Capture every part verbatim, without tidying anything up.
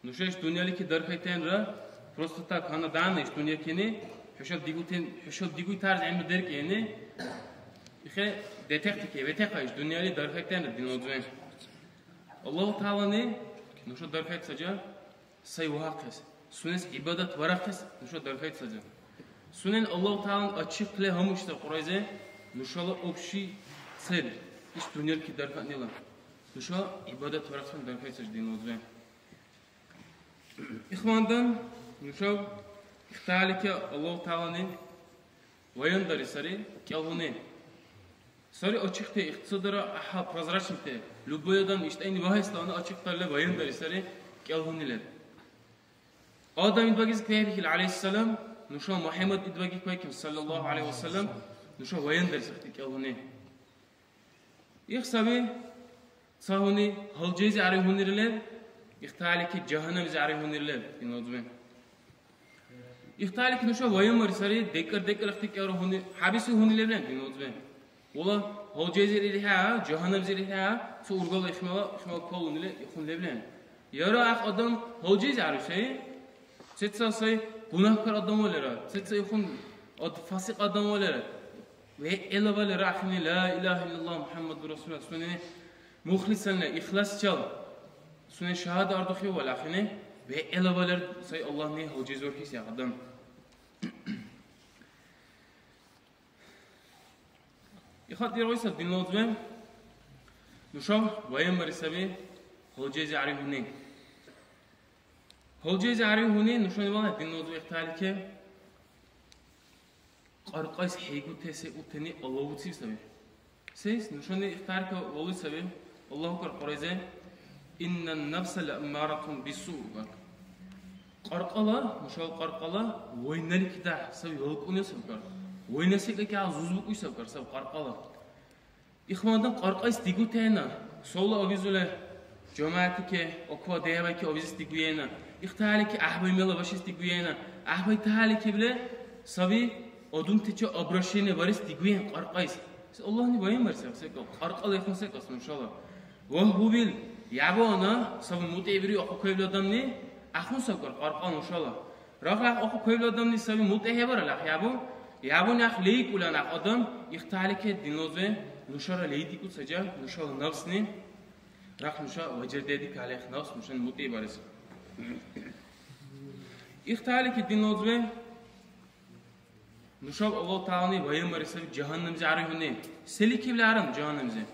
Нуша иш дунъяличи дархайтанра, просто так, гьанна дана иш дунъя кени, хӀушаб дигутен, хӀушаб дигуйтар гӀямру деркӀени, ихе детехтике, ветеха иш дунъяли дархайтанра, динла узбе. Аллагьу ТагӀялани нуша дархайт сажа, сай вагьахъес, сунес гӀибадат варахъес нуша дархайт сажа. Сунен Аллагьу ТагӀялан ачихъли гьамушта Кьуръайзе нушала общий цель, иш дунъяличи дархатнила. Нуша гӀибадат варахъес дархайт сажа, динла узбе. Ихвандан, нушаб ихталики Аллагьу ТагӀялани ваяндари сари кӀел гьуни. Сари ачихъти, ихтисадара гӀяхӀял, прозрачныйти. Любой адам иштӀайни вагьес лавна ачихътарли ваяндари сари кӀел гьуни лер. Адам идбагиз квехӀбихьил, гӀялайхиссалам, нуша МухӀяммад идбаги квайкиб, саллаллаху гӀалайхи ва саллям, нуша ваяндари сахъти кӀел гьуни. Их саби ца гьуни гьалжейзи гӀяруй гьунира лер, ихталики жагьаннамзи гӀяруй гьунира лер, динла узбе. Ихталики нуша ваямари сари, декӀар-декӀар ихти кӀелра гьуни, хӀябиси гьуни леб лер, динла узбе. Вала гьалжейзи рирхӀя, жагьаннамзи рирхӀя, ца ургала ихмала, ихмала калунила ихун леб лер. Яра гӀяхӀ адам гьалжейзи гӀяруй сай, Сецад сай гунагькар адам валера, сецад ихун ад-, фасикь адам валера, вегӀла валера ахини, ла илагьа иллаллагь МухӀяммадур расулуллагь, сунени мухлисанна, ихласчил, сунени шагьада ардухивал ахини, вегӀла валер сай Аллагьни гьалжизи урхьиси адам. Ихатир ойса, динла узбе, нуша ваямари саби гьалжейзи гӀяруй гьуни. Гьалжейзи гӀяруй гьуни нушани вала, динла узбе, ихталики кьаркьайс хӀейгутеси утени алавуциб саби. Сейс нушани ихталики валуй саби, Аллагьу акбар Кьуръайзе, «Иннан нафса лааммаратун биссу», укар. Кьаркьала, нушала кьаркьала вайналики дяхӀ саби, валкӀуни сабкар. Вайна секӀайкигӀя зузбукӀуй сабкар, саб кьаркьала. Ихвандан кьаркьайс дигутена, сола обизула жамаатике, оква дехӀбайки обизес дигуена, ихталики гӀяхӀбай мела башес дигуена, гӀяхӀбай таликибле саби одунтича обращение барес дигуен кьаркьайс. Аллагьни ваимар саб секӀал, кьаркьала ихун секӀас нушала. Вагьбубил, ябона, саби мутӀигӀбири ахъухъайбли адамни, ахъун сабкар кьаркьа нушала. Рахла ахъухъайбли адамни саби мутӀигӀхӀебарал ахӀ ябу, ябуни ахъ лейкӀули анахъ адам, ихталике динлазе нушара лейдикӀу саджа, нушала нафсни, рахъ нуша важардеди калехъ нафс нушани мутӀигӀбарес. Ихталике динлазе Нушаб Аллагь ТагӀялани ваимари саби жагьаннамзи арихӀуни. Селикибли арам жагьаннамзи?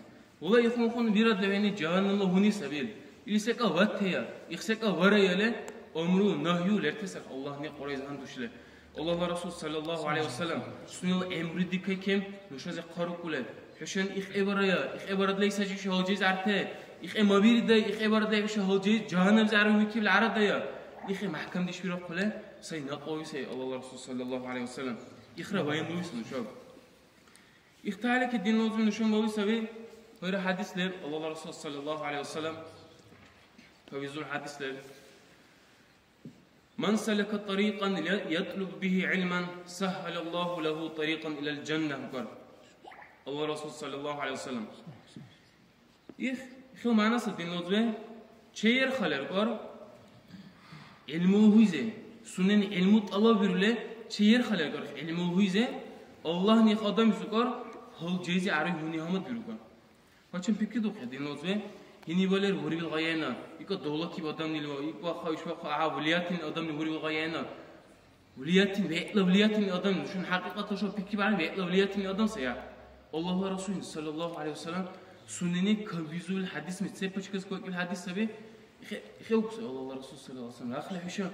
Вала ихъун-хъун вирадли хӀуни жагьаннамла гьуни сабил. Ил секӀал ватая, их секӀал вараяли, амру, нагью лертес ахӀ Аллагьни Кьуръайзи гьандушили. Аллагьла Расул, саллаллаху гӀалайхи ва саллям, сунела гӀямру дикайкем нушази хъарукӀули. ХӀушани ихӀебарая, ихӀебарадли саджи хӀуши гьалжиз арте. ИхӀе мабиридай, ихӀебарадай хӀуша гьалжи жагьаннамзи аргъуикибли арадая. ИхӀе мяхӀкамдеш вирахъули сай накьлави сай Аллагьла Расул саллаллаху гӀалайхи ва саллям. Ихра ваимули сай нушаб. Ихталики динлазим нушан вали саби. ХӀура хӀядис леб Аллагьла Расул саллаллаху гӀалайхи ва саллям. Кавизур хӀядис леб. «Ман салака тарикъан я-, ятлубу бихӀи гӀилман, саххӀалаллагьу лагьу тарикъан илал жанна», укар Аллагьла Расул саллаллаху гӀалайхи ва саллям. Их, ихил мягӀна саби, динлазиб, чейерхалер кӀар гӀилму гьуйзе, сунени гӀилму тӀалаббирули, чейерхалер кӀар гӀилму гьуйзе, Аллагьни их адамис укар гьалжейзи гӀяруй гьуни гьамадбирукар. Гьачам пикридухъя, динлазиб, гьинивалер урибил гъайгӀена, икӀа давлакиб адамнилива, икӀваха, ишбаха, гӀя, влиятельный адамли урибил гъайгӀена, Влиятель, вегӀла влиятельный адам, нушани хӀякьикьатла шо пикрибарни, вегӀла влиятельный адам сая. Аллагьла Расул, саллаллаху гӀалайхи ва саллям, сунени кавизули хӀядисми, цепочка сквакил хӀядис саби. Хе-, хевкуси Аллагьла Расул, саллаллаху гӀалайхи ва саллям. Ахъли хӀуша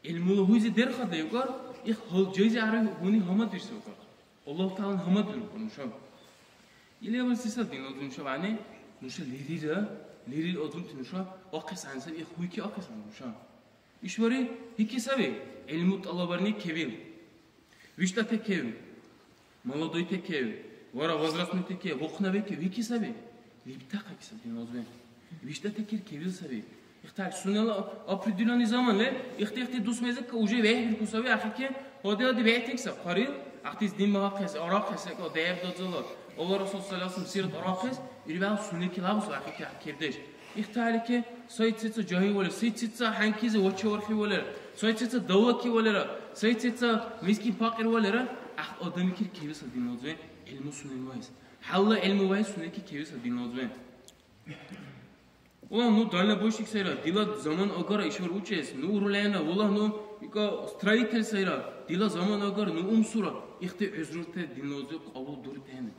гӀилмула гьуйзи дерхъадли укар, их гьалжейзи гӀяруй гьуни гьамадвирси укар. Аллагь ТагӀялан гьамадвирукар нуша. Или авал сисал дин узун нуша вани, нуша лерира, лерил узунти нуша, ахъес гӀян саби, их гьуйки ахъес гӀян нуша. ИшбархӀи гьикӀи саби, гӀилму тӀалабарни кевил. ВиштӀати кев, молодойти кев, вара возрастныйти кев, ухънабикев гьикӀи саби. Лебтахъаки саби, динлазиб. ВиштӀати кир кевил саби. Ихтар сунела определённый заман ле, ихти-ихти дус мезакка уже вехӀбирку саби, ахирки, оде-оде вехӀтик саб, хъарил, ахтис дин багьахъес, арахъес, секӀал дехӀеб дадзала, Аллагь Расул саллаллаху гӀалайхи ва саллям сират арахъес, ирбагьу сунеки лабус ахирки кирдеш. Ихтарики, сай цица жагьил валера, сай цица хӀянкизи вачавархи валера, сай цица давлаки валера, сай цица мискин-пакьир валера, гӀяхӀ адамикир кевиса динлазиван гӀилму сунени вайс. Гьалла гӀилму вайс сунеки кевиса динлазиван. Валлагь, ну дальнобойщик сайра, дила замана агара ишбар учӀес, ну урулена, валлагь, ну ика строитель сайра, дила замана агара, ну умсура, ихти гӀузрурте динлазив кьабул дуртен.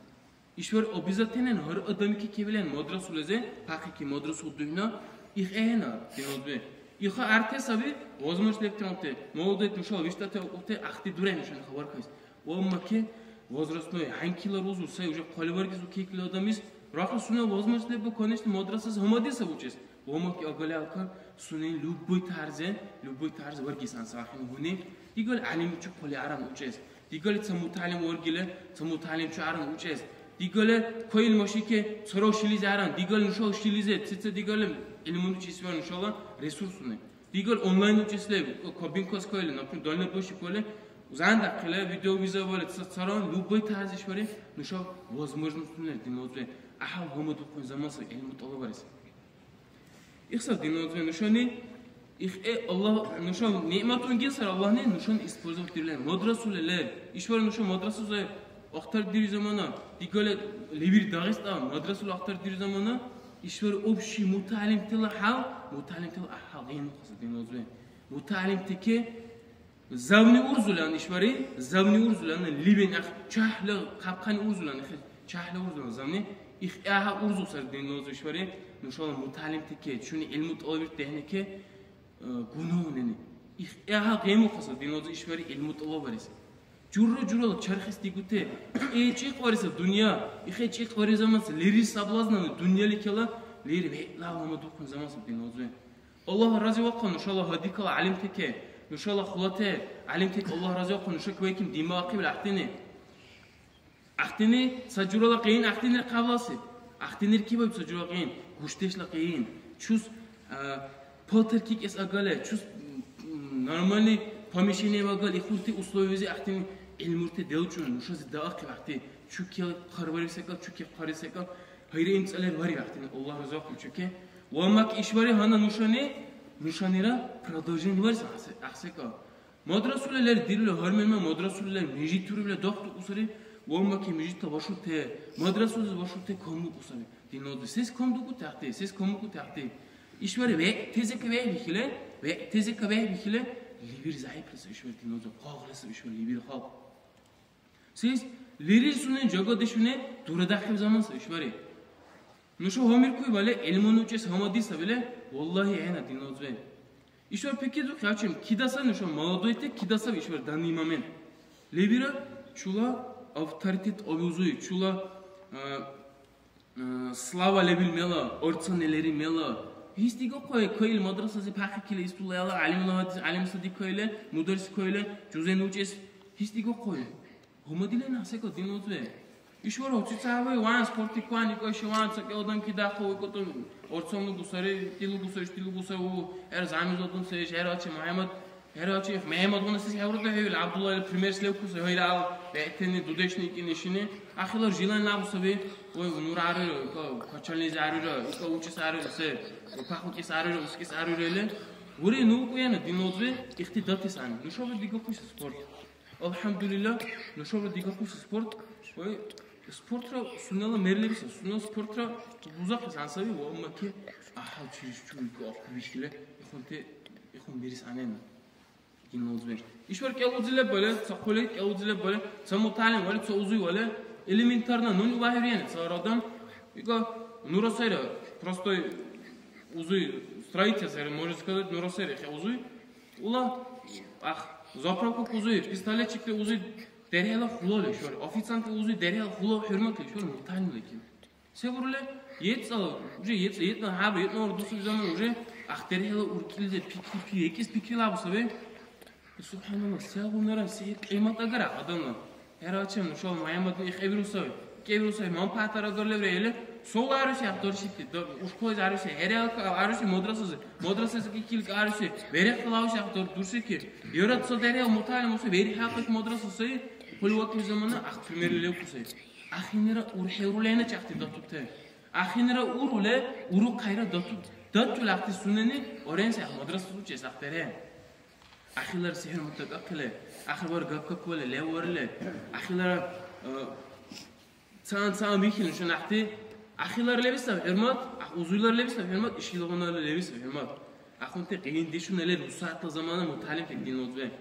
Ишбар обязательно гьар адамики кевилен мадрасулазе, пахики мадрасул дугьна, ихӀена, динлазив. Иха арте саби, возможность лебтемалте, молодой нушала виштӀати акӀубте, ахти дуре нушани хабар кайс. Ва аммаки возрастной хӀянкила рузу сай уже хъаливаргис укекили адамис, рахли сунела возможность леба, конечно, мадрасас гьамадли саб учӀес. Ва аммаки агалиалка сунени любой тарзе, любой тарзе варгис анса ахӀен гьуни. Дигали гӀялимчи хъали аран учӀес. Дигали ца муталим варгили, ца муталимчи аран учӀес. Дигали кайил машике цара шилизи аран. Дигали нушала шилизи, цица дигали гӀилмуни чисван нушала ресурсуни. Дигар онлайн учӀес леб, кабинкас кайли, например, дальнобойщик вали, зан дахъили, видеовиза вали, ца-, царан, любой тарзи швари, нуша возможностуни лер, динлазиван. ГӀяхӀял гьамадухъун заман сай, гӀилму тӀалабарес. Ихсар, динлазиван, нушани, их, э, Аллагь, нуша ниъматунгил сар Аллагьни, нушани использовать дирилен. Мадрасули лер. Ишвар нуша мадрасузе ахтардири замана, дигали левир Дагъиста, мадрасули ахтардири замана, ишвар общий муталимтала хӀял, муталимтала гӀяхӀял гъенухъес, динлазиван. Муталимтеке завни урзулан ишбари, завни урзулан ливен ах чахла хъапхъани урзулан, их чахла урзулан завни, их гӀяхӀял урзу сар динлазив ишбари, нушала муталимтеке, чуни гӀилму тӀалабирти дехӀнеке, э, гунагьунани. Их гӀяхӀял гъемухъаса динлазив ишбари гӀилму тӀалабарес. Жура-журала чархес дигуте, кьечӀи кьвариса дунъя, ихе чӀи кьвари заманас лерил соблазнани дунъяликела лер вегӀла гьамадухъун заманас динлазив. Аллагь разивахъу нушала гьадикала гӀялимтеке, нушала хулате гӀялимтеке Аллагь разивахъу, нуша квайким димаахъибли ахъдини. Ахъдини ца журала къиян ахъдинир кавласи. Ахъдинир кибаб ца жура къиян, гушдешла къиян. Чус, а, палтар кикес агала, чус, м, нормальный помещение вагал, ихурти условиязи ахъдини гӀилмурти делчӀун, нушази даахъиб ахъти. Чуке хъарбариб секӀал, чуке хъари секӀал, хайра имцӀалар вариб ахъдини. Аллагь разивахъу чуке. Ва мак ишбари гьанна нушани, нушанира продолжение варис ахъсе-, ахъсекӀал. Мадрасула лер дирила гьар мер-мер мадрасула лер мижит урибла дахъдукӀусари, ва аммаки мижитла вашурте, мадрасулис вашурте камбукӀусари. Динлазив сес камдукӀути ахъти, сес камбукӀути ахъти. Ишбари вегӀ тезека вегӀ бихила, вегӀ тезека вегӀ бихила, либир зягӀиплиса ишбари динлазив, къагълиса ишбари либир халкь. Сис лерил сунен жагадешуне дурадяхъиб заман сай ишбари. Нуша гьамиркуй вале, гӀилму нучӀес гьамади сабиле, валлагьи, гӀена динлазиван. Ишбар пикридухъи гьачам, кида сай нуша молодойти, кида сай ишбар данный момент. Лебира чула авторитет абилзуй, чула, а, Э, слава лебил мела, орцанилери мела. Гьис дигахъуй, кайил мадрасази пахикили, истулаяла гӀялимла гьадис, гӀялимсади кайли, мударрис кайли, жузен учӀес. Гьис дигахъуй. Гьумадилен гьасекӀал дин узбе. Ишвара, уци ца гьавай, ван спортик ван, икӀайши ван, ца кӀел адам кидахъу, икӀутӀун орцанлугу сари, итилугу сари, ишдилугу сари, у, гӀер замизадун сари, гӀер ачи МяхӀяммад. ХӀера, чи, МяхӀяммадгъуна сес хӀевруда хӀу ил ГӀябдулла ил пример слевкуса, хӀу ил ал бегӀтани дудешни икӀини шини. Ахилар жилан набу саби, ой, нур арира, ика качалнизи арира, ика учӀес арира, се, пахрукӀес арира, ускес арира или. Ури, ну, куяна, дин лоцӀби, ихти датес ани. Нушабра дигахъуси спорт. АлхӀямдулилла, нушабра дигахъуси спорт. Ой, спортра сунела мер лебиса, сунела спортра бузахъес ансаби, ва аммаки ахал чирис чуйку ахъубишила, ихунти, ихун бирис анена. Дин узбе. Ишбар кӀел узи леб бале, ца хъули кӀел узи леб бале, ца муталим вале, ца узуй вале, элементарно, нуни вахӀирияни, ца адам, ика, нура сайра, простой узуй, строитель сайра, можно сказать, нура сайра, хе узуй, ула, ах, заправка узуй, пистолетчик узуй, дерхӀела хулали, шур, официант узуй, дерхӀела хулал хӀурмат, шур, муталим лекин. Се буруле? ЕцӀал, уже ецӀ-, ецӀна хӀяб, ецӀна вар дусули замана уже ахтер хӀела уркӀилизи пикри, пи-, екӀис пикрила абу саби. СубхӀяналлагь, сегъунара се кьимат агара адамла? ХӀерачам, нушала МяхӀяммадли ихӀебиру саби. КӀебиру саби, манпагӀятар агар левра или, сол аруси ахтер шикки, да, ушкулайзи аруси, хӀералка аруси мадрасази, мадрасази кикилка аруси, берехъала аруси ахтер дурсики. Яра ца дерхӀел муталим уса, вери хӀякьлик мадраса сай, хъули вакӀиб замана ахъ примерли левку сай. Ахинира урхӀерулена чахти датурте. Ахинра уруле, урухъайра дату-, датули ахъти сунени оренси ах мадраса учес ахътере. Ахилар се хӀурмат дакӀахъили, ахирвар гапкаквали, левварили, ахилара, э, цаан-цаан вихили нушани ахъти. Ахилар лебисаб хӀурмат, ах узуйлар лебисаб хӀурмат, ишилгъунали лебисаб хӀурмат. Ахунти къиндешуна лер усатла замана муталим кек дин узбе.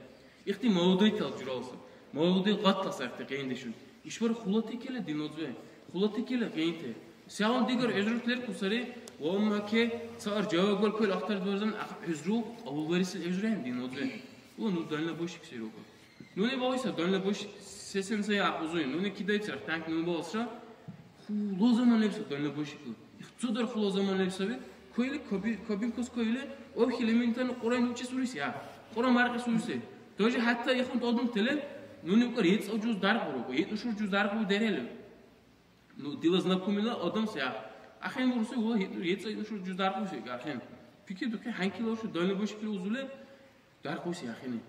Ихти молодойтала журалса. Молодой гъатла сарти къиндешун. Ишбар хулати кела дин узбе. Хулати кела къинте. Сягъун дигар гӀузрут лерку сари, ва амма ке цар жавабгар квел ахтардварзан ах гӀузру, авулварисил гӀузрен дин узбе. Ва ну дальнобойщик сирука. Нуни балуйса дальнобойщик сесен сая ахъузуй. Нуни кидайцар танк нуни балсра. Хулу заман лебса дальнобойщик. Ихцудар хулу заман лебсаби. Койли кабинкус койли. Охили минтан Кьуран учи сурис я. Кьуран маркьи сурисе. Тоже хӀятта ихун одум теле. Нуни укар ецӀал жуз даргъуру. Етушур жуз даргъу дерели. Ну, дила знакомила одам сая. Ахин бурсу ула ецӀал етушур жуз даргъу се. Ахин. Пики дуки ханкила ушу дальнобойщик узуле. Даргъу се ахини.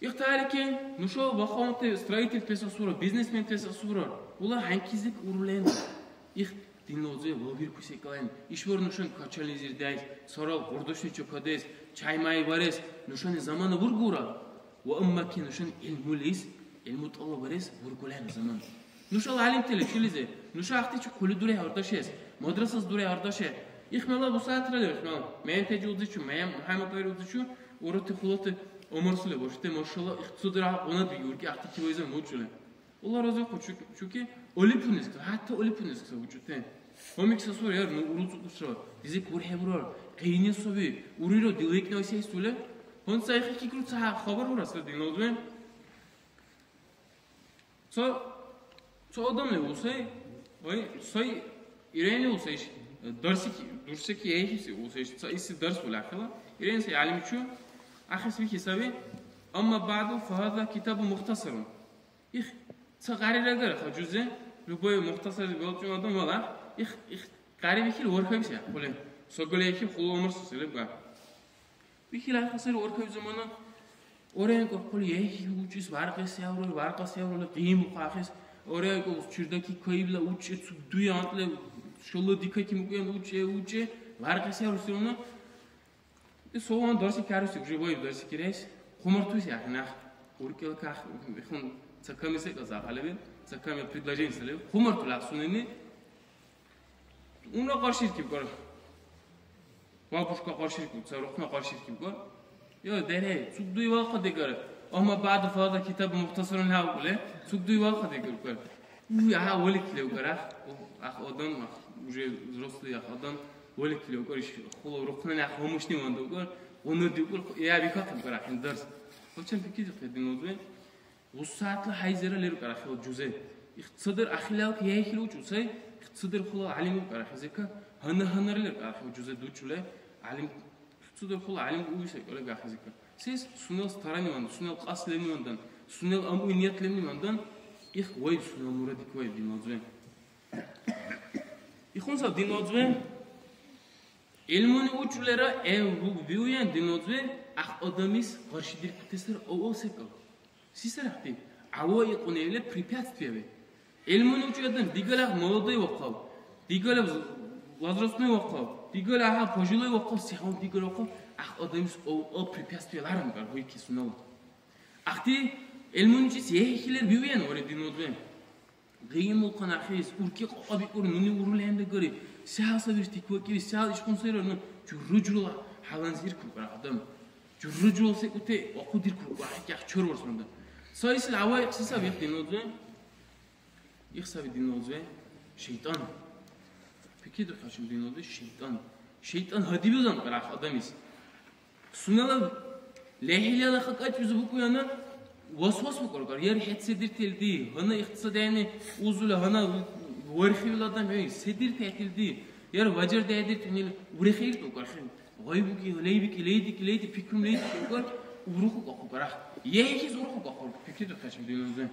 Ихтарики, нуша вахъхӀунти строительтес асура, бизнесментес асура, ула хӀянкизик урулен. Их динлази валвиркуси кален. Ишбар нушан качализир дяйс, сарал гъурдушничу кадес, чай-май барес, нушани замана бургура. Ва аммаки нушан гӀилмулис, гӀилму тӀалабарес бургулен замана. Нушала гӀялимтала чилизи, нуша ахъти чу хъули дуре гьардашес, мадрасас дуре гьардаше. Ихмяла бусягӀятра лер, ихмяла. Мянтази узичу, Мя-, МухӀяммадвайри узичу, урати хулати умурсули башути, машалла, ихцудра гьунадбиги уркӀи ахъти кивайзан учӀули. Алла разихъу чу-, чуки, олипунескса, хӀятта олипунескса учӀути. Гьумиксасур яр, ну уруцӀукӀусра, дизик урхӀебурар, къиянни саби, урира дила икни васяйсули. Гьунца ихи кикру ца хабар бурасра динлаудвен. Ца, ца адамли усай, ой, сай ирени усайш, дарсики, дурсики яйхиси усайш, ца иси дарс улахила, ирени сай гӀялимичу, ахис вихи саби, амма баъду, фагьаза китабу мухтасарун. Их, ца гъарирагар, ха жузе, любой мухтасар белчӀун адам вала, их, их гъари вихил вархабиси, хъули, сагали яхи хъула умар сусилиб га. Вихила хасар орхай замана, оренко хъули яхи учӀис варкьес явра, варкьес явра, кьиму хахес, оренко чердаки кайбла учӀи цугдуй антле, шала дикаки мукьян учӀи, учӀи, варкьес явра сирона. И сован дарси каруси, уже вай дарси кирес, хъумартуси ахнах, уркел ках, хун цаками се каза халебе, цаками предложение салеб, хъумарту лахсунени, Унра къарширкиб кар. Бабушка къарширкиб, ца рухъна къарширкиб кар. Йо, дере, цугдуй валха дегар. Амма баъду фаза китаб мухтасарун хавкуле, цугдуй валха дегар кар. Уй, аха, валик лев кар, ах. Ах, адам, ах, уже взрослый, ах, адам, валик лев кар, иш, хула рухъна, ах, хомушни вандав кар, гъуна див кар, я бикахъиб кар, ах, дарс. Вачан пикидихъе дин узбе. Усатла хӀяйзира леркӀара хила жузе. Ихцадир ахилал яхӀил учӀу сай, ихцадир хъула гӀялим укӀара хизика, гьанна-гьаннара леркӀара хила жузе дучӀуле, гӀялим ихцадир хъула гӀялим уи сай кӀалага хизика. Сес сунел стараниван, сунел кьас левнивандан, сунел амъуй ният левнивандан, их вай сунел мурадик вай димазуе. Ихун саб димазуе. ГӀилмуни учӀулера, э, виуян димазуе, ах адамис къаршидиркутесер авал секӀал. Си сарахъти? ГӀява икьуневли препятствияби. ГӀилмуни учӀи адам дигала молодой вахъал, дигала вз-, возрастной вахъал, дигала гьа пожилой вахъал, сегъуна дигала вахъал, ах адамис о, о препятствие ларам кар гьуйки сунала. Ахти гӀилмуни учӀис ехихилер биуян вари дин удвен. Гъимулхъан ахӀес, уркӀи кьабикӀур, нуни урули гьандагари, сял сабирти квакӀири, сял ишкъун сайра, ну, журру-журла хӀяланзи иркулра адам. Журру-журла секӀути ахъудиркур, вахӀикӀяхӀ чарварсманда. Ца исил гӀяваикьси саби их динлази. Их саби динлази шайтӀан. Пикридухъашим динлази шайтӀан. ШайтӀан гьадибилзан къарагъ адамис. Сунела лехӀилала хакӀачӀ бузу букӀуяна васвас букӀаркар. Яр хӀед се диртелди, гьана ихтисадяни узула, гьана вархивил адам, эй, се диртехӀелди, яр ваджар дяйдиртунил урехииртӀукар. Гъайбуки, лейбики, лейдики, лейди, пикрум лейдики укар, урухукахъукарах. ЕхӀихьис урухукахъур, пикридухъес динуза.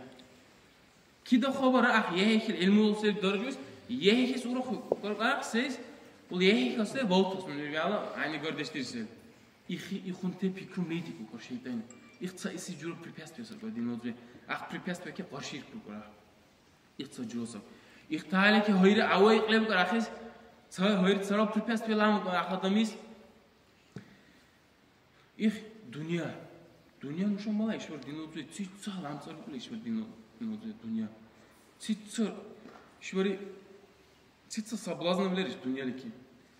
Кида хабар ах, ехӀихьил гӀилмулал сер даржус, ехӀихьис урухукарах, сейс, ул ехӀихьасе балтус, ну, вяла, гӀягӀнигардеш дирсел. Ихи ихунте пикрум лейдикӀулхъур шайтӀани. Их ца иси жура препятствие саркар динлазиб. Ах препятствиеке къаршииркулхъур ах. Их ца жура саб. Ихтали ки гьайри авайкь лебкар ахис, ца гьайри царал препятствие ламукар ахадамис. Их дунъя. Дунъя нуша мала ишбар динудзуй, цица ламцӀарукӀули ишбар дину-, динудзуй дунъя. Цица ишбари, цица соблазнов лериш дунъялики.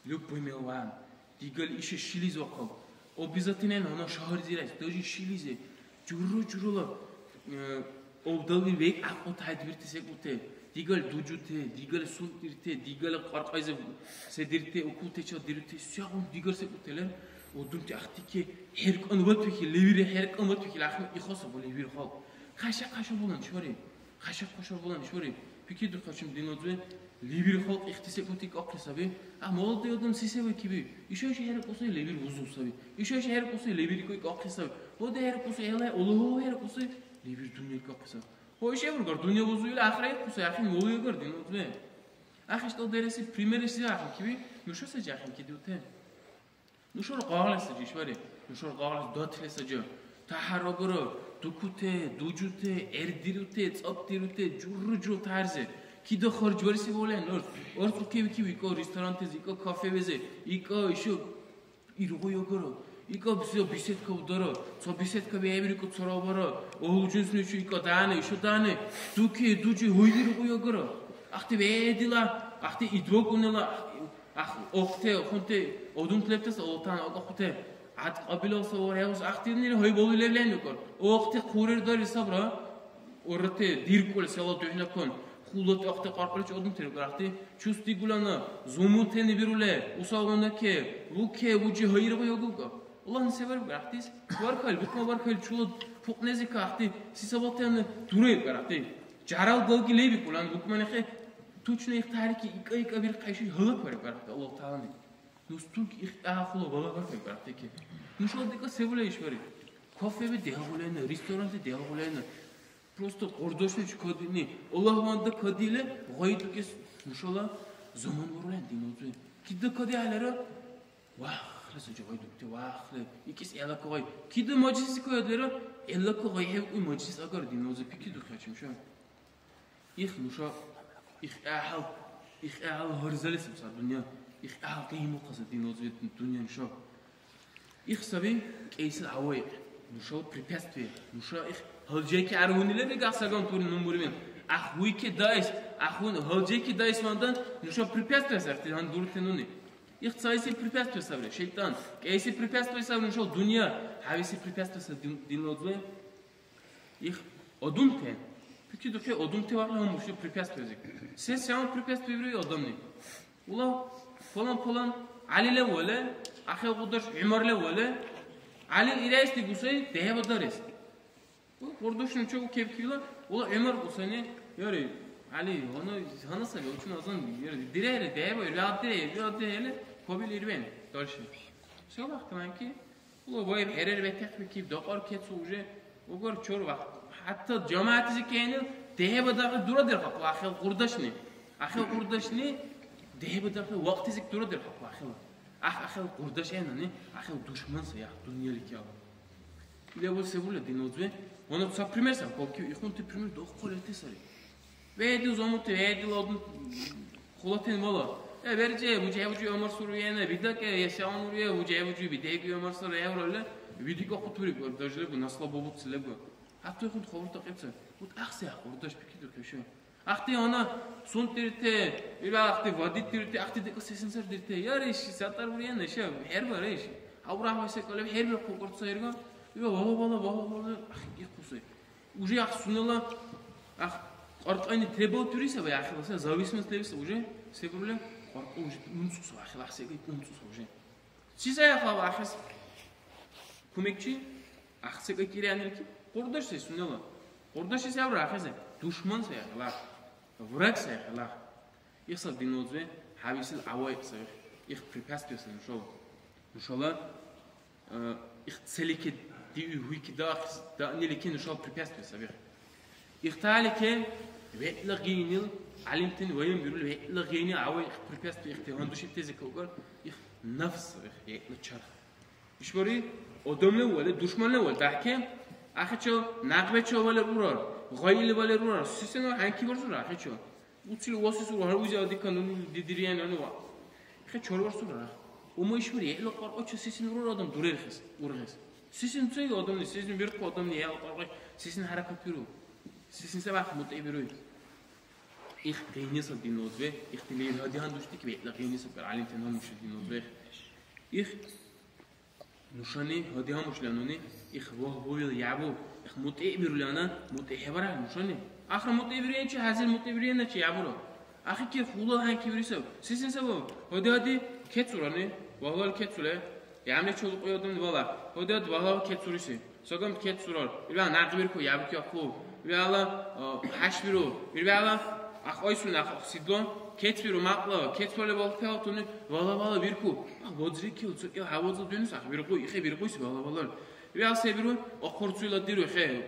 Любой мелван. Дигали иша шилизи вахъал. Обязательно гьанна шагьарзирайс, даже шилизи. Жура-журала, э, обдалли векӀ гӀякьлу тайдбирти секӀуте. Дигали дужуте, дигали сунтӀирте, дигали кьаркьайза седирте, укултачил дирути, сегъуна дигар секӀутелер, удумти ахтики, хӀеркӀан ватвихи, левири хӀеркӀан ватвихи, ахми ихо сабу левир халкь. Хъаша-хъаша булан чури, хъаша-хъаша булан чури. Пикидухъачим динудзуй, левир халкь ихти секӀути кахъли саби. А молодой адам се-се вакиби? Иша-иша хӀеркӀуси левир бузу саби. Иша-иша хӀеркӀуси левир кахъли саби. Ода хӀеркӀуси гӀелай, улугьу хӀеркӀуси левир дунъя кахъли саби. Хо ишевургар, дунъя бузуили ахират куса, ахин валуйагар динудзуй. АхӀиштӀал дереси примерли се ахӀен киби, нуша саджи ахӀен кидиутен. Нушара къагъла саджи ишбари, нушара къагъла датли саджи. ТахӀярагара, дукуте, дужуте, гӀердирути, цӀакьдирути, журру-журру тарзе. Кида харжбариси вален, арц, арц укеби киби, ика ресторантези, ика кафевези, ика ишу. Иргъу агара. Ика бисила беседка удара. Ца беседка бехӀбирикӀу царабара. Агьлу жинсуначи ика дани, иша дани. Дуки, дучи, гьуй иргъу агара. Ахъти бегӀдила, ахъти идвакӀунила, ах, охъти, хунти, одунти лебтас Аллагьтан акӀахъути. ГӀят кьабилал савар хӀевус ахътирнили гьуй балуй левлен бикӀар. Охъти хъурир дари сабра. Урати диркули села духӀнакун, хъулати ахъти кьаркьличи адамтира гӀяхӀти чус дигулана, зумутени бирули, усалгъуна ке, луке, лучи гьайрагъу ягулка. Аллагьни се бариб гӀяхӀтис? Баркалли, букма баркалли, чула пукьнези кахти, си сабатани дурайб гӀяхӀти. Жарал галги лебикӀулан, букманехъе, тучна ихтарики ика-ика бирхъайши гьалак бариб гӀяхӀти, Аллагь ТагӀалани. Дустурки ихтяхъула бала баркалли гӀяхӀти ке. Нушала дика се була ишбари? Кофеби дегӀулена, ресторанти дегӀулена. Просто къордошуначи кадини, Аллагьванда кадили, гъай дукес нушала заман бурулен динудзуй. Кида кади гӀелара? Вахла саджи гъай дукти, вахла. Икис гӀелака гъай. Кида мажлиси каэдлира? ГӀелака гъай хӀевкӀуй мажлис агар динудзуй. Пикидухъячим ша. Их нуша, их гӀяхӀял, их гӀяхӀял гьарзали саб ца дунъя. Их гӀяхӀял кьимухъа ца динудзуй дунъя нуша. Их саби кӀейсил гӀявайкь, нушала препятствие, нуша их гьалжайки гӀяргӀунила бегахъ сагамтури нумурвен. Ах, вуйки даэс, ах, вун гьалжайки даэс вандан, нуша препятствие сарти гьандурти нуни. Их цайси препятствие сабри, шайтӀан. КӀейси препятствие сабри нушала дунъя, гьависи препятствие сабри дин-, динла узбе. Их одунте. Пикри духе одунте варла гьамурши препятствие зик. Се сяма препятствие вири адамни. Ула палан-палан ГӀяли левале, ахӀел кьударш ГӀумар левале, ГӀяли ирайс дигусай дехӀеба дарес. Къурдушни чугу кебкила, ула ГӀумар кӀусани, яри, ГӀяли, гьана, гьана саби, учун азан, яри, дирехӀели, дехӀеба, ирбягӀ дирехӀе, ирбягӀ дирехӀели, кабил ирбен, дальше. Все вахтанки, ула вайб хӀерер ветахъбикиб, дакьар кецу уже, угар чур вахт. ХӀятта жамаатизи кенил, дехӀеба дагъи дурадерхахъу, ахӀел къурдашни. АхӀел къурдашни, дехӀеба дагъи вахтизик дурадерхахъу, ахӀела. Ах, ахӀел къурдаш гӀенани, ахӀел душман сай, ах, дунъяличи ала. Леву се буля динудзуе? Вана ца пример сай, балки ихунти пример дохъу лерти сари. ВегӀди замути, вегӀдила одну хулатен вала. Э, верже, бучи, бучи, Умар Суруена, бидаке, я сяун уруе, бучи, бучи, бидеги Умар Суруе, евроле, видика хутури, даже лебу, насла бобуци лебу. Хату ихунти хабурта кьепса. Вот ахси ах, къурдаш пикидур кеша. Ахти гьана сунтӀирте, ила ахти вадитирте, ахти декӀар сесен сардирте. Яра иши сатӀар бурен, иша хӀербара иши. Гьавра гьавай секӀал леб, хӀербирахъу кьурца ирга. Ила вала, вала, вала, вала, ах, гихъуси. Уже ах сунела, ах, кьаркьайни требовать дури саби, ахила са зависимость леби са уже, се бурули, кьаркьа уже унцуса, ахила ах секӀай унцуса уже. Чи сая хала ахес? Кумекчи? Ах секӀай кири анилки? Къурдаш сай сунела. Къурдаш сай авра ахезе. Душман сай ахила. Враг сай ахила. Ихсал динозуе, хӀявисил авай сай. Их препятствие сай нушала. Нушала, э, их целике диуи хуйки да, да анилки нушала препятствие сай. Ихтали кен вегӀла гъинил, гӀялимтани ваен бирули вегӀла гъини авай их препятствие ихти гьандушибтези калгар, их нафс, их вегӀла чарх. ИшбархӀи адамли вале, душманли вале, дяхӀкен, ахӀечил, някъбечил валер урар, гъайили валер урар, сисена хӀянки барзура ахӀечил. Уцили васес ура, гьар узи адикан нуни дидириен ани ва. Хе чорварсура. Ума ишбар яла кьаркьача сесен урар адам дурерхес, ургъес. Сесен цай адамни, сесен бирхъу адамни яла кьаркьа, сесен хӀяракат биру. Сесен сабах мутӀи бируй. Их къинисаб дин узбе, ихтилир гьадиан душти кибетла къинисаб кар алим тенам муша дин узбе. Их Нушани гьади гьамушла нуни, их вагьбуил ябу, их мутӀигӀбирулана, мутӀигӀхӀебара нушани. Ахра мутӀигӀбириначи, хӀязир мутӀигӀбириначи ябура. Ахикир хула гьанкибирисаб. Сисин сабаб? Гьади-гьади кецурани, вагьлал кецули. Ямли чулкьуй адамли вала. Гьади-гьади вагьлал кецуриси. Сагам кецурар. Ила някъбирку, ябуки ахъу. Виалла, а, хӀяшбиру. Виалла, ахъайсуни, ахъ-, ахъсидло. Кецбиру, мякьла, кецбарли балхӀехӀелтуни, вала-вала бирку. А, вазрикил, цукил, гьавазла дунус, ахъ, биркьу, ихе биркьуси, вала-вала. Виалла се биру, ахъурцуйла диру, ихе,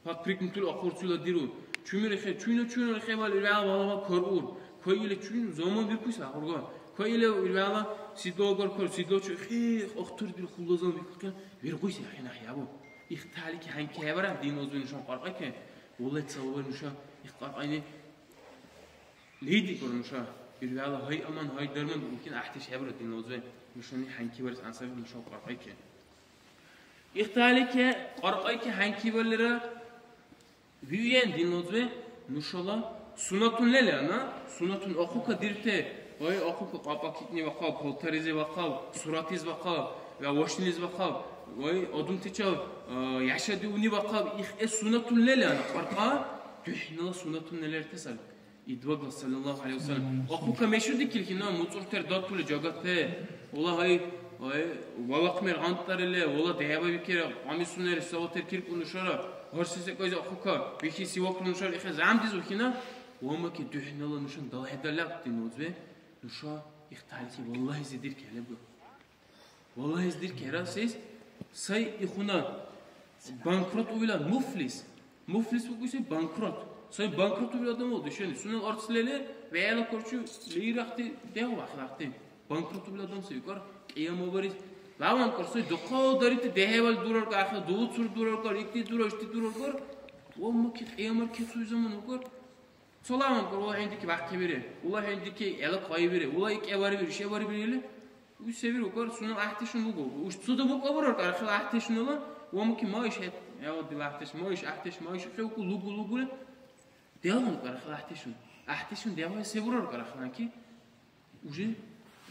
подпрыгнутули ахъурцуйла диру. Чумир ихе, чуйну, чуйну, ихе, вала, вала, вала, коргур. Кой или чуйну, зома биркуси, ахъурга. Кой или, вала, сидло агар кор, сидло чу, ихе, ахтур бир, хулла зома биркукен, биркьуси, ахъ, нахъ, ябу. Их талики гьанкӀ хӀебарахъи, дин узби нушан кьаркьайке, улай цалабали нуша, их кьаркьайни лидикӀур нуша, иргъала гьай аман, гьай дарман букӀин гӀяхӀдеш хӀебара, дин узби, нушани гьанкибарес ансаби нуша кьаркьайке. Их талики кьаркьайке гьанкибалира виуен, дин узби, нушала суннатун лелана, суннатун ахъука дирте, ой, ахъука кьапӀа китни вахъаб, палтаризи вахъаб, суратиз вахъаб, ва вашнилиз вахъаб, ой, одунтичал, а, яшадиуни вахъаб, их э суннатун лелана, кьаркьа, духӀнала суннатун лелерте саби. Идвагла саллаллаху алейхи ва саллям. Ахъука мешудикил хина, муцӀуртер датули жагате, ула гьай, ой, валахъмер гъантӀарили, ула дехӀеба викира, гъамисунери, саватер киркӀу нушара, гьар се секӀайзи ахъука, бихи сивакра нушара, ихе замдизу хина, Вамаки духӀнала нушан далхӀедалабти нузби, нуша ихтарики валлагьизи диркехӀе лебу. Валлагьизи диркехӀера сес сай ихуна банкрот увила муфлис. Муфлис букӀуси банкрот. Сай банкрот увила адам вал душани. Сунела арц лели, вегӀла корчу лейрахъти, дегӀу вахъахъти. Банкрот увила адам сай викӀар, кьяма барис. Лаван кар сай духъал дарити дехӀевал дурар кар, ахъа дуцур дурар кар, икти дурар, ишти дурар кар. Вамаки кьямар кецуй заман укар. Саламан кӀур, ула хӀендики вяхъхӀебири, ула хӀендики гӀела кайбири, ула икӀеварибири, шеварибири или. Уй се вирукӀар, сунела гӀяхӀдешуни лугу. Уш цуда букӀа бурар кар, хила гӀяхӀдешунала, ва муки ма иш хӀед, гӀела дила гӀяхӀдеш, ма иш гӀяхӀдеш, ма иш хӀевку лугу, лугули. Делгъун кар, хила гӀяхӀдешун. ГӀяхӀдешун дявай се бурар кар, хиланки? Уже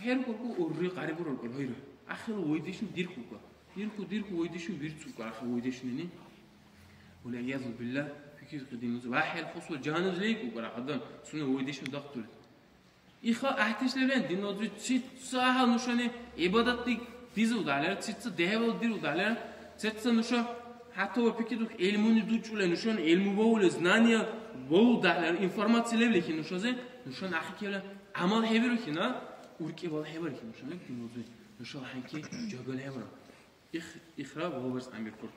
хӀеркурку, урри хъарибурулкӀур, гьайра. Ахирла вайдешуни дирхулка. Дирху, дирху, вайдешуни бирцулка, ахир вайдешунини. Валиязу билла, пикризкъи динузи. Ва хӀел хусла жагьанназ лейкӀулкӀур, адам сунела вайдешуни дахъдули. Иха гӀяхӀдеш леврен, динузи, цица гьал нушани гӀибадатли дизулдалер, цица дехӀвал дирулдалер, цица нуша хӀятта ва пикридухъи гӀилмуни дучӀули, нушани гӀилму бавули, знания бавулдалер, информация левли хин нушази, нушани ахӀи кевла ГӀямал хӀебирухӀина, уркӀи вала хӀебарихӀи нушани, динузби, нушала хӀянчи жагали хӀебара. Их, ихра валбарес гӀямбиркур.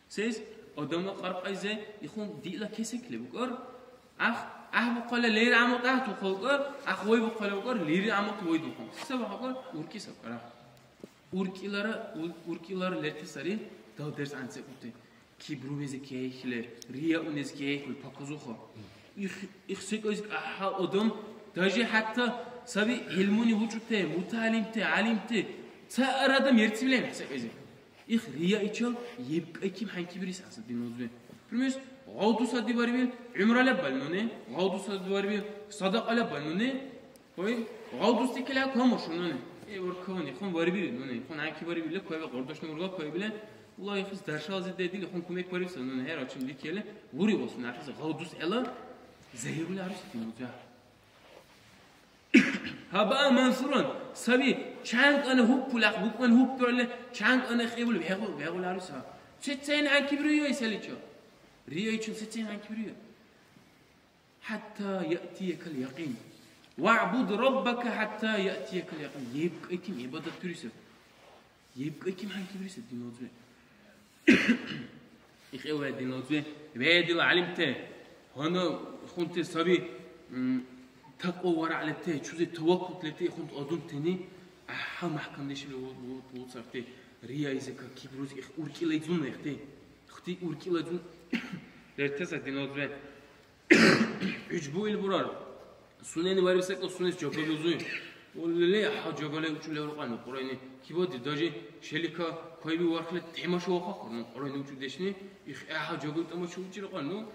Сес адамла кьаркьайзе ихун диъла кесек леб букӀар. Ах, ах бухъала лер гӀямал тӀагьтухъа букӀар, ах вай бухъала букӀар, лири гӀямал вай духъун. Се бахъа букӀар? УркӀи саб кьара. УркӀилара, ур-, уркӀилара лерти сари, дал дерс анцӀбукьути. Кибрумези кехӀехӀели, рияунези кехӀехӀели, показуха. Их, их секӀайзи кахӀел адам, даже хӀятта саби гӀилмуни бучӀути, мутагӀялимти, гӀялимти, ца ар адам ерцибли секӀайзи. Их риаичил ебкӀайкиб хӀянкибирис асубирнузби. Пример, гъавдусади барибил гӀумра лебал нуни, гъавдусади барибил садакьа лебал нуни, Ой, гъавдусти кила камушу нуни. Э, уркавани, хун варибири нуни. Хун аки варибили, квеба къордошни урга квебили. Ула ихис даршалази дедили, хун кумек варибса нуни. Хер ачим дикели, ури осун ахис гъавдус эла, заирули арусити муза. Хаба мансуран, саби, чанкана хуппулах, букван хуппурали, чанкана хебул, вегул, вегул аруса. Сецен аки биру ю эселичо. Рио ичун сецен аки биру ю. ХӀятта яътиякал якьин. Ваъбуд раббака хӀятта яътиякал якьин. ЕбкӀайким гӀибадат дурисаб. ЕбкӀайким хӀянкибирисаб диназиб. ИхӀелвай диназиб. ВегӀдила гӀялимте. Гьанна хунти саби, м, такьва варагӀ лебте, чузи таваккут лебте, ихунти адамтани гӀяхӀял мяхӀкамдешули у-, у-, у-, цархӀти. Рияйзика, кибруз, их уркӀила изунна ихти. Ихти уркӀила изун лертеса диназиб. ГӀуджбу ил бурар. Сунени бариб секӀал сунес жагабизуй. Улли гьа жагали учӀули уркьяну Кьуръайни. Кибади даже шелика кайби вархли тамашавухъахъурну Кьуръайни учӀудешни. Их гьа жагали тамашавучи рукьяну.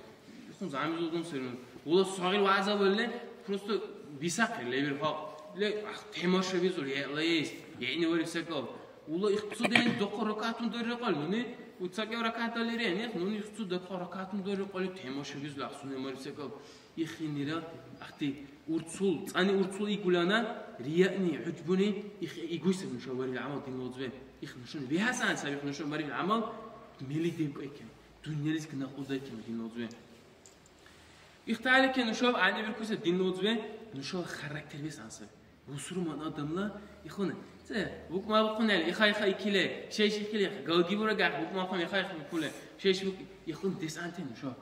Ихун замизулгун серну. Ула сагъил вягӀза балли просто бисахъи лебир халкь. Ле, ах, тамашавизур, яла ес, яни бариб секӀал. Ула ихцуден докъо ракатун дори рукьяну, нуни уцакев ракат далири, нуни ихцу докъо ракатун дори рукьяли тамашавизур, ах, сунени бариб секӀал. Ихинира ахти урцул, цӀани урцул игулана, рияъни, гӀуджбуни, их игуй саби нуша варили гӀямал динла узбе. Их нушани вегӀасан саби, их нушани варили гӀямал мели девкӀайкен, дунъялис гнахъудайкен динла узбе. Ихталикен нушаб гӀягӀнибиркуса динла узбе, нушала характер вес ансаби. Бусурман адамла ихуна. Це, букмабухъунали, иха-иха икиле, шеш икиле, галгибура гах, букмахъун, иха-иха букуле, шеш бук, ихун десантен нуша.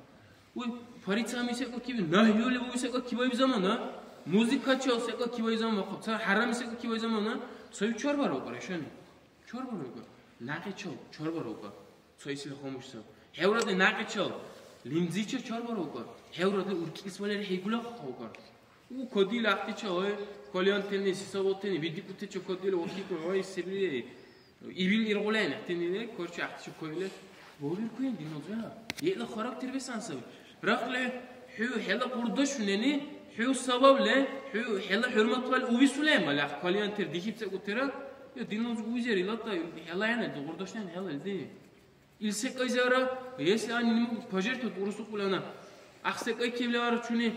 Уй, фарицами секӀал киби, нагьюли буи секӀал кибаиб замана, музыкачал секӀал кибаиб замана, ца хӀярами секӀал кибаиб замана, сай чарбара укар, ишани. Чарбара укар. Нагъичал чарбара укар. Цайсила хомуш саб. ХӀеврадли нагъичал, лимзича чарбара укар. ХӀеврадли уркӀилис валера хӀейгула хъа укар. У кадил ахътича, ой, кальян тени, сисавал тени, видикӀутича кадил вакикӀу, ой, сибри. Ибил иргъули ахӀен, ахӀтинили, корчи ахъти чуккоили, вавиркуян диназуя. Ила характер весан саби. Рахли хӀу хӀела къурдашунани, хӀу сабабли, хӀу хӀела хӀурматвали увисули, малях кальян тер дихиб ца утира, я диназу узер, илата хӀела яна, дугурдашнани хӀела илди. Ил секӀайзара, если они не могут пожертвовать, урусухъули ана, ах секӀай кевлара чуни,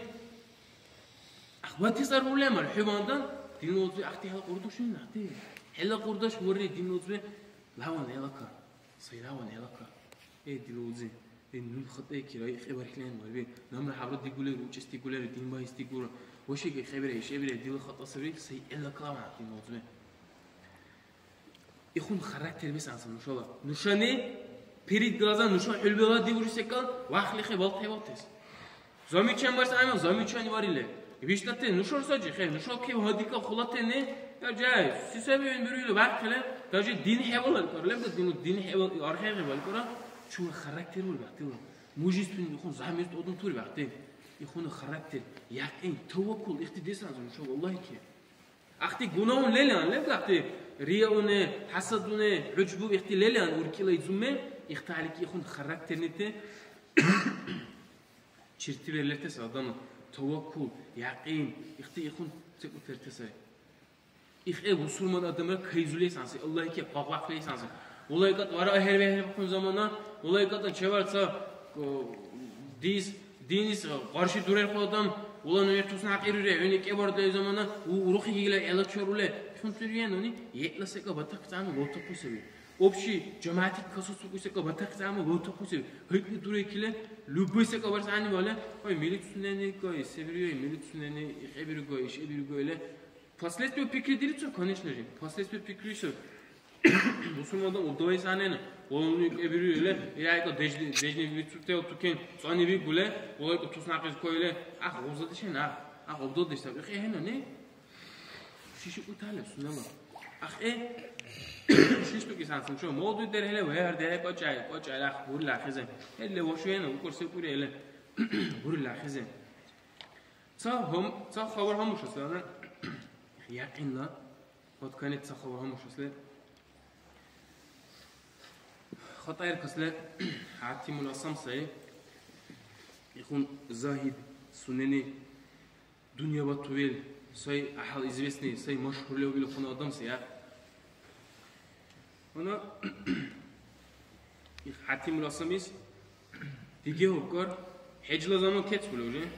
ах, вати сар улемар, хӀу вандан, диназу ахъти хӀела къурдашуни ахъти. ХӀела къурдаш варри диназу, Лаван гӀелака, сай лаван гӀелака. Э, дила узи, э, нуни хатӀаикира, э, хӀебархьлан варви. Намра хӀябра дигулер, учӀес дигулер, дин багьес дигура. Вашиге хӀебира, ишхӀебира, дила хатӀа саби, сай гӀелака лаван ахъи мавзуби. Ихун характер бес анса нушала. Нушани перед глаза нуша хӀулбала дигури секӀал, вахли хӀебалтхӀебалтес. Замечание барес гӀягӀнила, замечание барили. ВиштӀати нушар саджи, хӀе, нушал кев гьадикӀа хъулатени, я жай, се саби ин бируили вархили, даже дин хӀевал алкӀар, лебда дину дин хӀевал, архӀе хӀевал алкӀара, чула характер ули бахтила. Мужественный ихун замест одун тури бахти. Ихуна характер, якьин, таваккул, ихти десанза нуша, валлахи ки. Ахти гунаун лелиан, лебда ахти рияуне, хӀасадуне, гӀужбу ихти лелиан уркӀила изумме, ихталики ихун характерните. Черти верлерти сай адамла таваккул, якьин, ихти ихун секӀутирти сай. Ихе бусурман адамра кайзули санси, Аллагьке къакъбакли санси. Улайкат вара ахӀервехӀербухъун замана, улайкат чевар ца, о, дис, динис къарши дурерхъу адам, ула нуни туснакъируре, хӀуни кӀебардай замана, у-, урухи гигла гӀела чарули, хунтуриенуни, гӀела секӀа батахъцӀану лотахъу саби. Общий жамаатти касуцуси секӀал батахъес гӀямал ватахъуси, гьитӀни дурайкили, любой секӀал барес гӀягӀнивали, ой, милиционерни, ой, се биргой, милиционерни, ихӀе биргой, ишхӀе биргой, или последствия пикри дирицур, конечно же. Последствия пикри сар. Бусурман адам удавайс гӀягӀнена, валуни кӀебиру, или, или айкьа дежни, дежни вицутел тукен, цӀани вигули, валайкьа туснакъес коили, ах, гъузадешен, ах, ах, обдодеш саб, ихӀе хӀена, не? Шиши утала сунела. Ахъе, шиш туки сан сунчо, молодой дерхӀела вегӀ дерхӀе кӀочӀай, кӀочӀай лах, бурила хизе. Хелле вошуена, укурсе курела, бурила хизе. Ца хом, ца хабар хамушасла, якьинла, под конец ца хабар хамушасле. ХатӀаиркасле, ХӀятимул Асам сай. Ихун Загьид сунени Дунъя батувел сай гӀяхӀял известный, сай машгьурли убили хъуна адам сай, а? Гьанна их ХӀятимул Асамис диги хӀукар, хӀеджла заман кецӀули уже.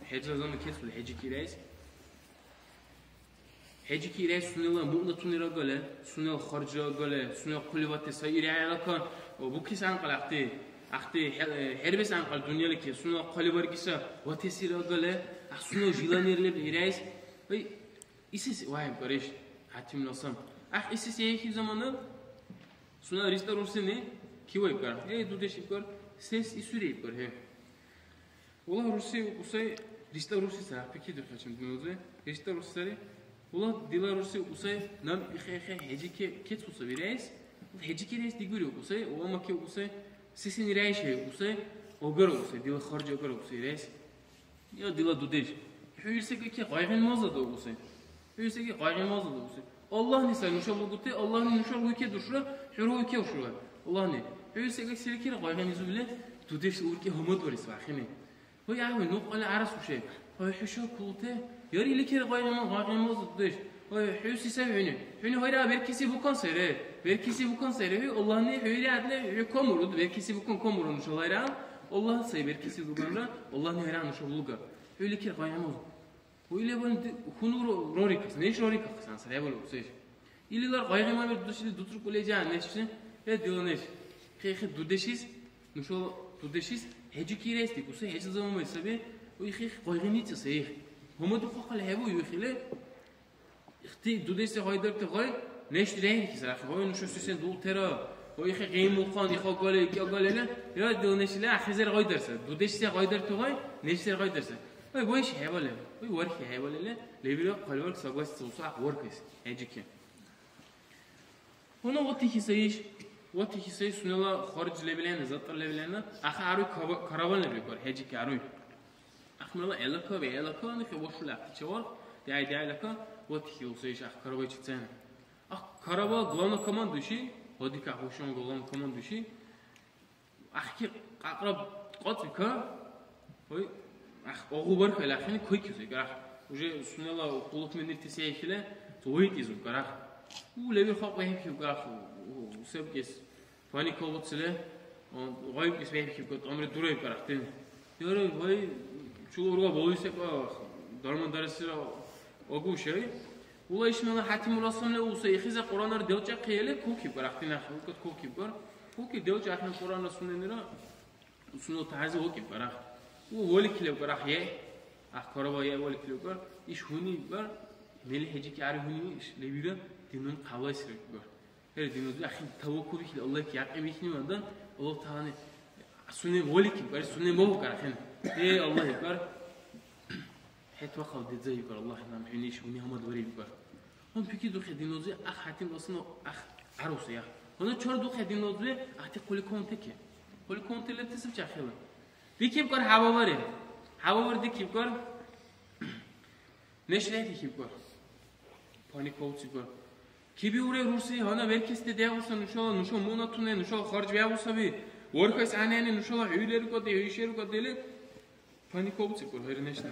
ХӀеджла заман кецӀули, хӀеджи кирайс. ХӀеджи кирайс сунела муънатунира агале, сунела харжа агале, сунела хъули ватес сай иргӀяйла кан, букис гӀянкъал ахъти. Ахъти хӀе-, хӀербес гӀянкъал дунъялики, сунела хъалибаргиса ватесира агале, ахъ сунела желаниер лебли ирайс. Ай, исис ваибкар иш, ХӀятимул Асам. Ахъ исис яхи замана, сунела риста рурсини, ки ваибкар? Эй, дудеш ибкар, сес исури ибкар, хӀе. Ула рурси укусай, риста рурси сай, ахъ пикри дурхъачим дунъялизи, риста рурси сари. Ула дила рурси укусай, наб ихе-ихе хӀеджи ке-, кецӀуса вирайс, хӀеджи кирайс дигури укусай, ула маке укусай, сесен ирайшай укусай, огар укусай, дила харжи огар укусай ирайс. Я дила дудеш, хӀу ил секӀайки къайгъен маза дагуси? ХӀу ил секӀи къайгъен маза дагуси? Аллагьни сай нуша лугути, Аллагьни нушар гьуйке душра, хӀура гьуйке ушура. Аллагьни, хӀу ил секӀай селикира къайгъен изубли, дудеш уркӀи гьамадварес вахини. Гьуй, гӀяхӀуй, ну кьяла гӀярас хӀушай. Гьуй, хӀуша култе. Яр иликира къайгъен ма-, къайгъен маза дудеш. Гьуй, хӀуси сай хӀуни. ХӀуни гьайра беркиси букан сайри. Беркиси букан сайри. ХӀу Аллагьни хӀуйри адли, хӀу камуруд, беркиси букан камуру нуша гьайра. Аллагь сай беркиси луганра, Аллагьни гьайра нуша луга. ХӀу иликира къайгъен маза. Уили ван ди-, хьунул ро-, рорикахъес, неш рорикахъес, ансар, хӀебалу, сеш. Илилар къайгъи мамир душили дуцӀрукӀули жа, нешли, э, дила неш. Хе-, хе, дудешис, нушала дудешис, хӀеджи кирес дикӀуси, хӀеджи заманай саби, уй хе-, хе, къайгъи ницӀи сай. Гьамадухъахъали хӀебу, юхили, ихти дудешси гъайдарти гъай, неш рехӀрихьес рахли, гъай нуша сисен дултира, гъай ихе гъимулхъан, иха гали, икӀа галила, я дила нешли ахизер гъайдарса, дудешси гъайдарти гъай, нешсер гъайдарса. Ой, вайши хӀебали, ой, вархи хӀебалили, лебира хъалибарг согласиться уса ахъ вархес, хӀеджики. Гьуна ватихи сай иш, ватихи сай сунела харж лебилена, затӀар лебилена, аха аруй кава-, караван лебикӀар, хӀеджики аруй. Ахмела гӀелака, вегӀелака, ну хӀебашули ахъти чеварх, дяй-дяйлака, ватихи уса иш ах каравайчи цена. Ах карава главнокомандующий, гьадикахъ хӀушан главнокомандующий, Ахки кьакьра кьацӀика, ой, ах, огъу бархӀела ахини койкизуй гарах. Уже сунела къуллукъни нирти се ихила, то вайтӀизур гарах. У левир халкь вехӀихьив гарах, у, у, у, себкӀес. Паника буцили, о, гъайбкӀес вехӀихьив гарах, амри дурайб гарах дин. Яра, гъай, чула урга балуй секӀа, дарман даресира агу шай. Ула ишмала ХӀятимул Асламли уса ихиза Кьуръанар делчӀахъи или кукиб гарах дин ахӀи, укат кукиб гар. Кукиб делчӀахъни Кьуръанра суненира. Сунела тарзи вакӀиб барах. У валикли барах е. Ах, карава е валикли бар. Иш гьуни бар. Мели хӀеджики ари гьуни иш лебира динун хъалайсира бар. Хер динузи ахин таваккул бихли, Аллагьки якьи бихни вандан, Аллагь Тагьани суне валикиб бар, суне маву карахин. Э, Аллагь бар. ХӀед вахъал дедза ибкар, Аллагь, наб хӀуни иш гьуни гьамадвариб ибкар. Гьун пикридухъи динлузи ах ХӀятим Асламла ах гӀяруси, я. Гьуна чардухъи динлузи ахти хъуликунтики. Хъуликунти лебти саб чяхӀила. Дикибкар хӀябавари. ХӀябавар дикибкар. Неш лехӀдихибкар. Паниковцибкар. Кибиуре рурси, гьанна веркести дягӀуса нушала, нуша мунатуне, нушала харж вягӀусаби. Вархайс гӀягӀнени нушала хӀуйлерукӀади, хӀуйшерукӀадили. Паниковцибкар гьайра нешли.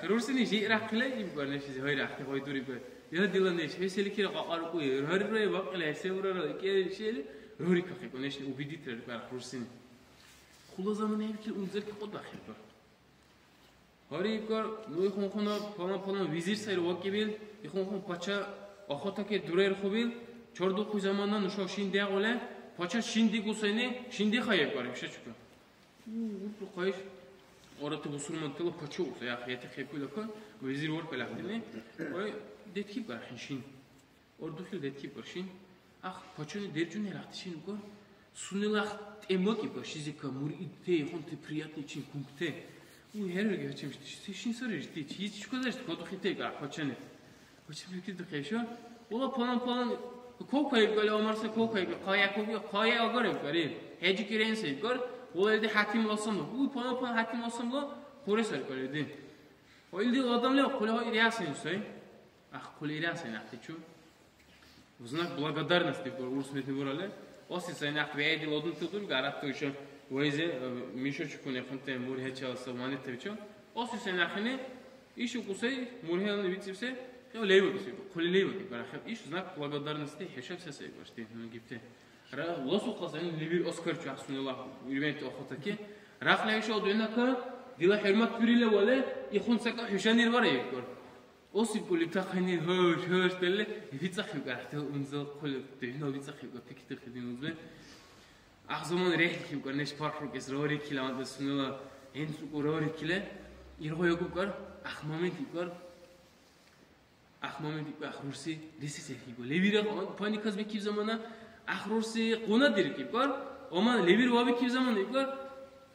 Рурсини жиърахъили, ибкар нешли, гьайра, ахти гъай дурибкар. Я дила неш, хӀу селикира кьакьарукӀуи, гьарирая бакьила, хӀу се бурара, икӀи шели, рурикахъибкар нешли, убедить рарибкар рурсини. Хула замана хӀебикили, унзерки кьутӀбяхъибкар. Гьарибкар, ну ихунхъуна палан-палан визир сайри вакӀибил, ихунхъун пача охотаке дурайрухъубил, чардухъуй замана нуша шин дягӀули, пача шин дигусайни, шин дихаибкар, хӀушачука. У, уркухъайс, арати бусурмантала пача урса, яхъ, ятихъ хӀекули ка, везир варкьа лягӀдини, ой, деткиб бархӀин шин. Ардухил деткиб баршин. Ах, пачани дерчӀуни рахти шин ука. Сунела ах тӀемакӀиб баршизи ка, мур идте, ихъунти приятный чин кункте. У, хӀервирги гьачамшти, се шин сари ришти, чи ич чукадешти кадухъите ка, пачани. Учебники духеша. Ула палан-палан кокаиб гали, омарса кокаиб, хъая коби, хъая агарибгари. ХӀеджи кирен сайгар, ула илди ХӀятим Ласамла. Уй палан-палан ХӀятим Ласамла хъурес аргарибди. Ва илди адамли хъули гьайри асен сай. Ах, хъули ири асен ахтичу. В знак благодарности урус метни бурали. Оси сай нахъ вегӀди ладунти дурга, аратта уша вайзе, э, мешочкуни хъунте мургьечала са ванитевича. Оси сай нахъини Иш укусай, мургьелани вицӀибси, хев лейвакӀибси, хъули лейвакӀиб, барахъиб. Иш знак благодарности хӀешаб се сайгу ашти, ну, гибти. Ра-, ласухъа сайни лебир Оскар чу ахъсунела ирвенти охотаки. Рахла хӀуша дугӀнака, дила хӀурмат бирила вале, ихъун сака хӀушанир вара ибкар. Осиб кули тахъани, хӀуш, хӀуш, дале, вицӀахъиб, ахтел унзал хъули дугӀна вицӀахъиб, пикитахъи дин узбе. Ах замана рехӀлихьибкар неш пархрукӀес рарикила, антӀа сунела гӀинцӀукӀу рарикила, иргъу якӀубкар, ах момент ибкар, ах момент ибкар, ах рурси рисес яхӀигу. Левира паникас бикиб замана, ах рурси къунадиркибкар, амма левир вабикиб замана ибкар,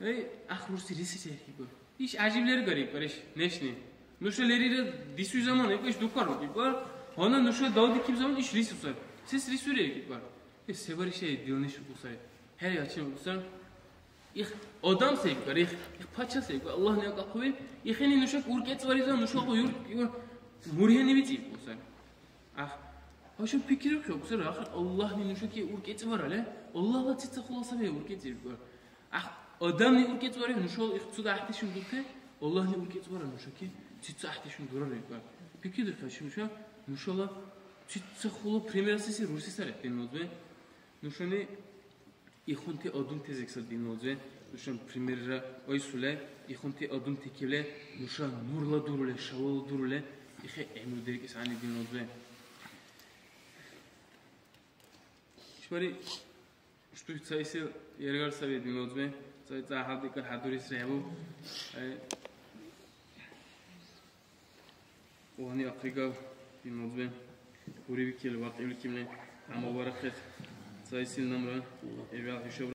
эй, ах рурси рисес яхӀигу. Иш гӀяжиб лергар, ибкар иш нешни. Нуша лерира дисуй замана, ибкар иш дукару, ибкар, гьанна нуша далдикиб замана иш рисусар. Сес рисури, ибкар. Э, се бариша, дила неш укусай. ХӀера, я чим укусар? Их адам се икӀар, их, их пача се икӀар, Аллагьни акӀахъули, ихини нушак уркӀецӀвариза, нушала юрт, юр-, мургьени бицӀиб, сай. Ах, хӀушаб пикрирухъа, сай, ахир Аллагьни нушаки уркӀецӀварале, Аллагьла цица хула саби уркӀецӀиркур. Ах, адамни уркӀецӀварив, нушала ихцуда гӀяхӀдешуни дурте, Аллагьни уркӀецӀвара нушаки, цица гӀяхӀдешуни дурар икӀар. Пикридухъа, нуша, нушала цица хула пример асеси рурси сари, динна узби. Нушани ихунти адамти зекса динна узби, нушани примерра айсули, ихунти адамти кивли, нуша нурла дуруле, шавала дуруле, ихе гӀемру деркӀес гӀягӀни динна узби. Ишбари ушту цаэсил яргар саби динна узби, цаэс ца гьалдикӀар хӀядурес рехӀбу. Э, Вани ахърига, динна узби, бурибикили, вакьибикибли гӀямал барахъес, цаэсил намра, эбял хӀушабра.